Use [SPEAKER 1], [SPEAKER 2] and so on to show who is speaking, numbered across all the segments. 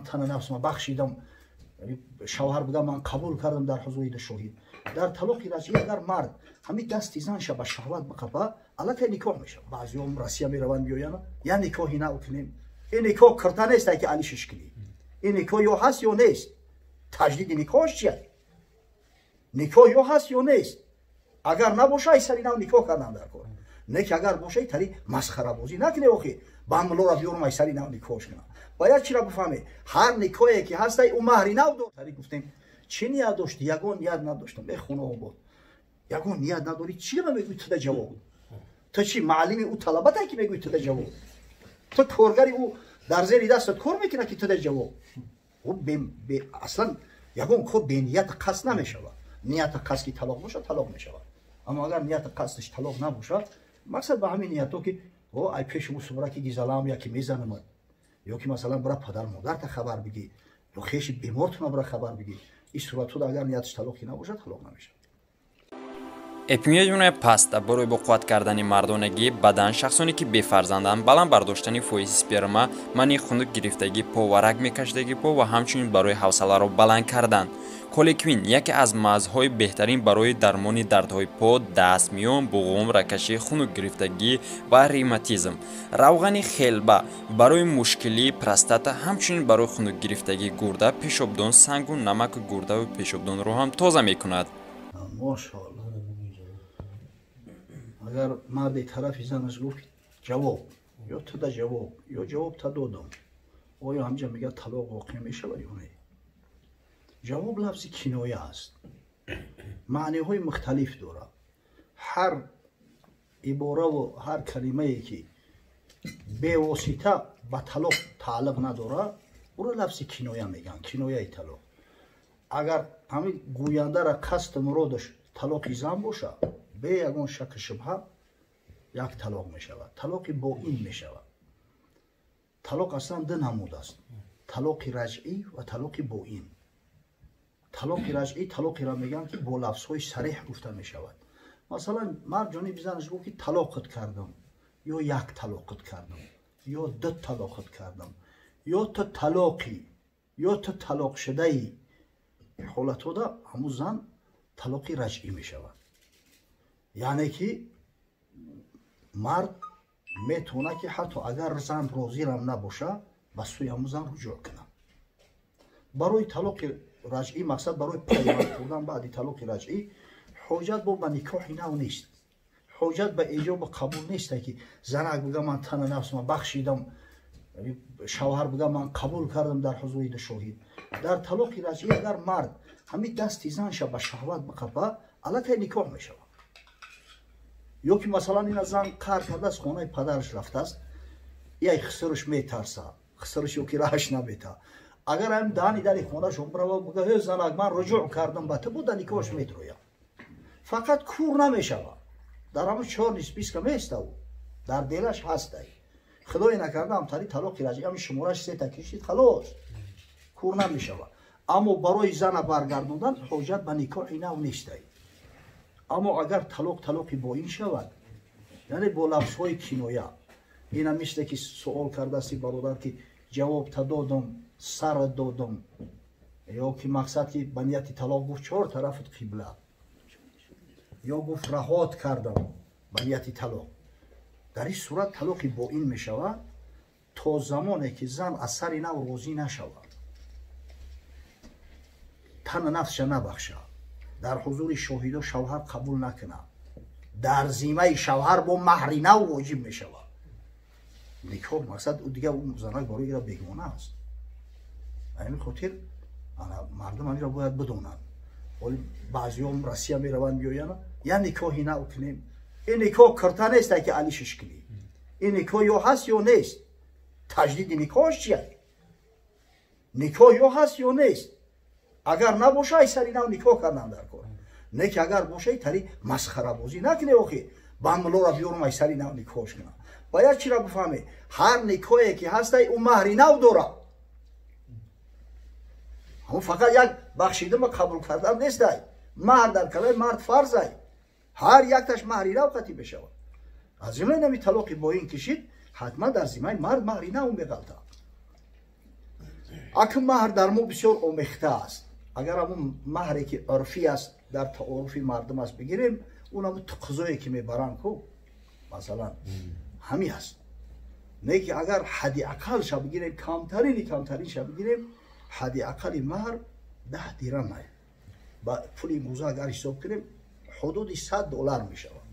[SPEAKER 1] ман тана нафсма бахшидам, шавҳар бига ман қабул кардам дар ҳузури ду шоҳид. Дар талоқи раҷъӣ агар мард ҳамин дасти занша ба шаҳват биқапа, аллакай никоҳ мешавад. Баъзеҳом Россия мераванд, биёянд, я никоҳи нав кунем. Ин никоҳ кирта нест, ки алишиш кунӣ. Ин никоҳ ё ҳаст, ё нест. Таҷдиди никоҳш чия? Никоҳ ё ҳаст, ё нест. Агар набоша, ай сари нав никоҳ кардан дар кор. Не ки агар боша, тари масхарабозӣ накунӣ, охи ба муллора биёрам, ай сари нав никоҳш кунам. Бояд чиро бифаҳмӣ? Ҳар никоҳе ки ҳастай, ӯ маҳри нав дор. Тари гуфтем, чӣ ният дошти? Ягон ният надоштам. Э, хона обод. Ягон ният надорӣ, чӣ ба мегӯӣ туда ҷавоб? Ту чӣ муаллими ӯ талабатай, ки мегӯӣ туда ҷавоб? Ту коргари ӯ дар зери дастат кор мекунад, ки туда ҷавоб? Ӯ аслан ягон кор беният қасд намешавад. Нияти қасд ки талоқ бошад, талоқ мешавад. Аммо агар нияти қасдаш талоқ набошад, мақсад ба ҳамин ниятҳо, ки о ай пеши ӯ сумра ки гизалам яки мезанамад, ё ки масалан бира падар модарта хабар бигӣ, ё хеши бемортона бира хабар бигӣ, ин суратҳода агар нияташ талоқи набошад, талоқ намешавад.
[SPEAKER 2] Эпимедиумная паста барои боқувват кардани мардонагӣ бадан, шахсоне ки бефарзанданд, баланд бардоштани фоизи сперма, манъи хунук гирифтагии по ва раг мекашидагии по ва ҳамчунин барои ҳавсаларо баланд кардан. Колеквин яке аз мазҳои беҳтарин барои дармони дардҳои по, даст, миён, буғум, ракашӣ, хунук гирифтагӣ ва ревматизм. Равғани хелба барои мушкилии простата, ҳамчунин барои хунук гирифтагии гурда, пешобдон, сангу намаку гурдаву пешобдонро ҳам тоза мекунад.
[SPEAKER 1] Мошоалло. Агар марди тарафи занаш гуфт ҷавоб, ё туда ҷавоб, ё ҷавоб та додам, оё ҳамҷа мегӯяд, талоқ воқеъ мешавад ё не? Ҷавоб лафзи киноя аст, маъниҳои мухталиф дорад. Ҳар ибораву ҳар калимае ки бевосита ба талоқ тааллуқ надорад, ӯро лафзи киноя мегӯянд, кинояи талоқ. Агар ҳамин гӯяндара қасду муродаш талоқи зан бошад, бе ягон шаку шубҳа як талоқ мешавад, талоқи боин мешавад. Талоқ аслан ду намуд аст: талоқи раҷъӣ ва талоқи боин. Талоқи раҷъӣ талоқеро мегӯянд, ки бо лафзҳои сареҳ гуфта мешавад. Масалан, мард ҷониби занаш гуфт, ки талоқат кардам, ё як талоқат кардам, ё ду талоқат кардам, ё ту талоқӣ, ё ту талоқшудаӣ. Ҳолатҳода ҳамун зан талоқи раҷъӣ мешавад, яъне ки мард метавонад, ки ҳатто агар зан розирам набоша, ба сӯи ҳамун зан руҷӯъ кунад. Барои талоқи раҷъӣ, мақсад барои пайванд хӯрдан баъди талоқи раҷъӣ, ҳоҷат бо ба никоҳи нав нест, ҳоҷат ба эҷобу қабул несте, ки занак бига ман тана нафсма бахшидам, шавҳар бига ман қабул кардам дар ҳузури ду шоҳид. Дар талоқи раҷъӣ агар мард ҳамин дасти занша ба шаҳват биқапа, аллакай никоҳ мешавад. Ё ки масалан ина зан қаҳр кардааст, хонаи падараш рафтааст, яй хисрш метарса, хисрш ё ки раҳаш намета, агар ҳам даҳани дари хонашон бирава, бига: «Э, занак, ман руҷӯъ кардам ба ту», буда никоҳш метрояд. Фақат кур намешавад, дар ҳамун чёрный списка места, ӯ дар делаш ҳастай. Худое накарда, ҳамтари талоқи раҷъӣ ҳамин шумораш сета кишид, халос, кур намешавад. Аммо барои зана баргардондан ҳоҷат ба никоҳи нав нестай. Аммо агар талоқ талоқи боин шавад, яъне бо лафзҳои киноя, ина мисле ки суол кардасти бародар, ки ҷавоб та додам, сара додам, ё ки мақсад ки ба нияти талоқ гуфт чор тарафат қибла, ё гуфт раҳот кардам ба нияти талоқ, дар ин сурат талоқи боин мешавад то замоне ки зан аз сари нав розӣ нашавад, тана нафсша набахшад, дар ҳузури шоҳидо шавҳар қабул накунад. Дар зимаи шавҳар бо маҳри нав воҷиб мешавад. Никоҳ мақсад дига занак барои ира бегона аст. Ҳамин хотир мардум ҳаминро бояд бидонанд. Оли баъзиҳом Россия мераванд, биёянд, я никоҳи нав кунем. Ин никоҳ кирта несте, ки алишиш кунӣ. Ин никоҳ ё ҳаст, ё нест. Таҷдиди никоҳш чия? Никоҳ ё ҳаст, ё нест. Агар набоша, ай сари нав никоҳ кардан дар кор. Не ки агар боша, тари масхарабозӣ накунӣ, охи ба муллора биёрам, ай сари нав никоҳш кунам. Бояд чиро бифаҳмӣ? Ҳар никоҳе ки ҳастай, ӯ маҳри нав дорад. Ҳамун фақат як бахшидама қабул кардан нестай. Маҳр дар калаи мард фарзай, ҳар якташ маҳри нав қатӣ мешавад. Аз ҷумла инами талоқи боин кишид, ҳатман дар зимаи мард маҳри нав меғалтад. Акн маҳр дар мо бисёр омехта аст. Агар ҳамун маҳре ки урфӣ аст, дар таоруфи мардум аст бигирем, он ҳамун туқзое ки мебаранд ку, масалан, ҳамин аст. Не ки агар ҳадди ақалша бигирем, камтарини камтаринша бигирем, ҳадди ақали маҳр 10 дирам ай. Ба пули имрӯза агар ҳисоб кунем, ҳудуди $100 мешавад.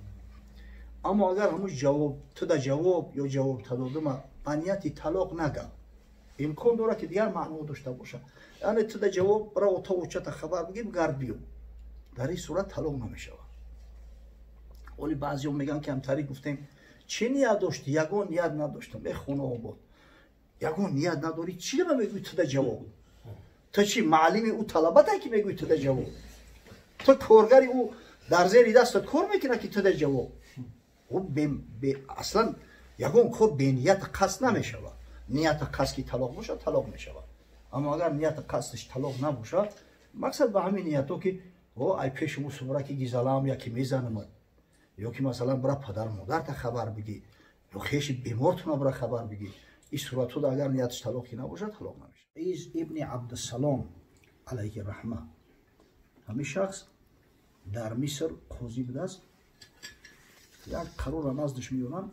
[SPEAKER 1] Аммо агар ҳамун ҷавоб туда ҷавоб ё ҷавоб тадодума ба нияти талоқ нага, имкон дорад ки дигар маъно дошта бошад. Яъне туда ҷавоб бира ота очата хабар бигир, гард биё. Дар ин сурат талоқ намешавад. Оли баъзеҳо мегӯянд ки ҳамтари гуфтем, чӣ ният дошти? Ягон ният надоштам. Э хона обод, ягон ният надорӣ, чӣ ба мегӯӣ туда ҷавоб? Ту чӣ маълими ӯ талабате ки мегӯӣ туда ҷавоб? Ту коргари ӯ дар зери дастат кор мекунад ки туда ҷавоб? Аслан ягон кор бенияти қасд намешавад. Нияти қасд ки талоқ бошад, талоқ мешавад. Аммо агар нияти қасдаш талоқ набошад, мақсад ба ҳамин ниятҳо ки о ай пеши ӯ сумра ки гизалам яки мезанамад, ё ки масалан бира падару модарта хабар бигӣ, ё хеши бемортона бира хабар бигӣ, ин суратҳо агар нияташ талоқи набошад, талоқ намешавад. Из ибни Абдусалом алайҳи раҳма, ҳамин шахс дар Миср қозӣ будааст. Як қарорро наздаш меёранд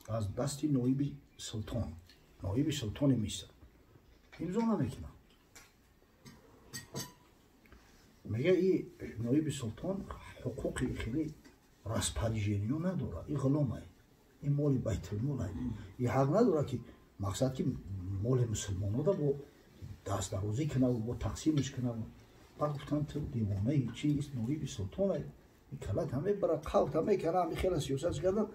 [SPEAKER 1] аз дасти ноиби султон, ноиби султони Миср. Имзо намекунад. Мега и ноиби султон ҳуқуқи хеле распоряжение надорад. Ин ғуломай, ин моли байтулмолай, ин ҳақ надорад ки мақсад ки моли мусулмонода бо дастдарозӣ кунаву бо тақсимаш кунаву. Баъд гуфтанд ту девонаи чи, ноиби султонай, ин калат ҳаме бара қавт ҳаме кана, ҳами хела сиёсат кардан.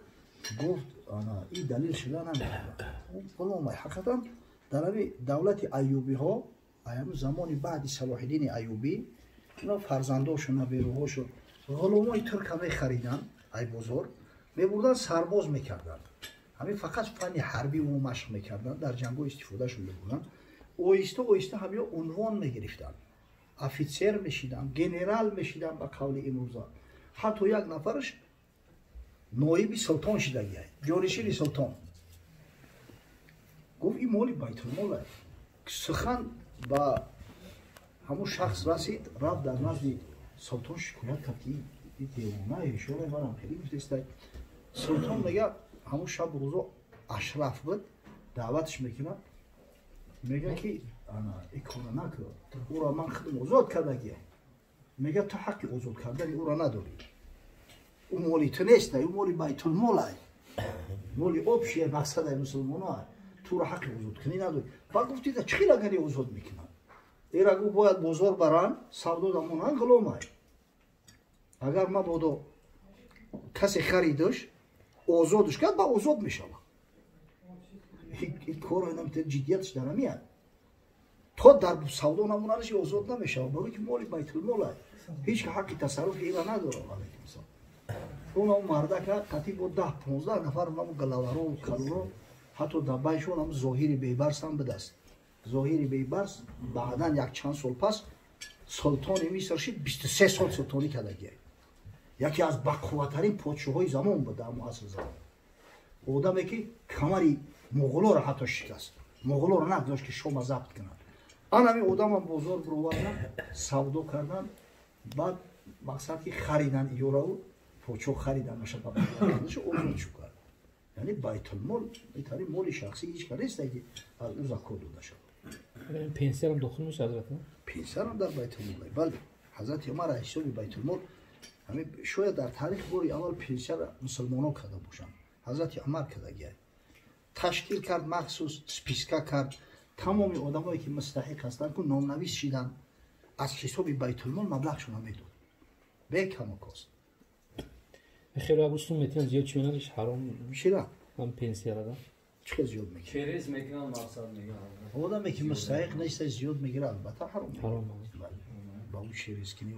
[SPEAKER 1] Гуфт ана ин далил шуда наметавонад. Ғуломай. Ҳақиқатан дар ҳами давлати Аюбиҳо, ҳами замони баъди Салоҳиддини Аюбӣ, ино фарзандошу наберуҳошу ғуломои турка мехариданд, ай бозор мебурданд, сарбоз мекарданд. Ҳамин фақат фанни ҳарбӣ ӯ машқ мекарданд, дар ҷангҳо истифодашон мебурданд. Оҳиста оҳиста ҳамиё унвон мегирифтанд, офитсер мешиданд, генерал мешиданд ба қавли имрӯза. Ҳатто як нафараш ноиби султон шидагиай, ҷонишини султон. Гуфт ин моли байтулмол. Сухан ба ҳамун шахс расид, рафт дар назди султон шикоят кард ки ин девона ишора манам хеле гуфтестай. Султон мега ҳамун шаб рӯзо ашраф буд, даъватш мекунад, мега ки ана ин кора накун, ӯро ман худам озод кардагиам. Мега ту ҳаққи озод кардани ӯро надорӣ, ӯ моли ту нест, ӯ моли байтулмолай, моли общие мақсадаи мусулмоноай, туро ҳаққи озодкунӣ надорӣ. Баъд гуфти чӣ хел агари озод мекунад? Эра гуфт бояд бозор баранд, савдо дамонанд, ғуломай. Агар мабодо касе харидаш, озодш кард, ба озод мешавад. Ин корро ҷиддияташ дар ҳамият. То дар савдо намонанаш озод намешавад, барои ки моли байтулмолай, ҳеҷ ҳаққи тасарруфи ира надорад. Алайкум салом. Онам мардака қатӣ бо 10-15 нафар онам галаваро калоро, ҳатто дар байшон ҳам Зоҳири Бейбарс ҳам будаст. Зоҳири Бейбарс баъдан як чанд сол пас султони Миср шид, 23 сол султонӣ кардагиай. Яке аз бақувваттарин подшоҳои замон буд дар ҳамон асри замон. Одаме ки камари муғулоро ҳатто шикаст, муғулоро нагузошт ки шома забт кунад. Ан ҳамин одамам бозор бировардан, савдо кардан, баъд мақсад ки харидан иёраву подшоҳ харидан наша озод шу кард. Яъне байтулмол беҳтарин моли шахсӣ ҳеҷ кас нест ки аз ӯ закот дода шавад.
[SPEAKER 3] Пенсиярам дохил мешавад, ҳазрат?
[SPEAKER 1] Пенсиярам дар байтулмол, бале. Ҳазрати Умар ҳисоби байтулмол ҳамин шояд дар таърих бори аввал пенсияро мусулмонон карда бошанд. Ҳазрати Умар кардагиай. Ташкил кард, махсус списка кард, тамоми одамое ки мустаҳиқ ҳастанд ку номнавис шиданд, аз ҳисоби байтулмол маблағшона медод. Бе каму кост.
[SPEAKER 3] Хеле абустун метавонад зиёд чӣ ҳаром
[SPEAKER 1] чира?
[SPEAKER 3] Ҳам пенсияра да?
[SPEAKER 1] Чӣ хел зиёд мекунад?
[SPEAKER 4] Через мекунанд, мақсад мегӯянд.
[SPEAKER 1] Одаме ки мустаҳиқ нест зиёд мегирад, албатта ҳаром.
[SPEAKER 3] Ҳаром.
[SPEAKER 1] Ба ӯ через кунӣ,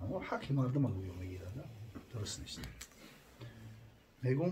[SPEAKER 1] аммо ҳаққи мардума гӯё мегирад, дуруст нест. Мегӯм.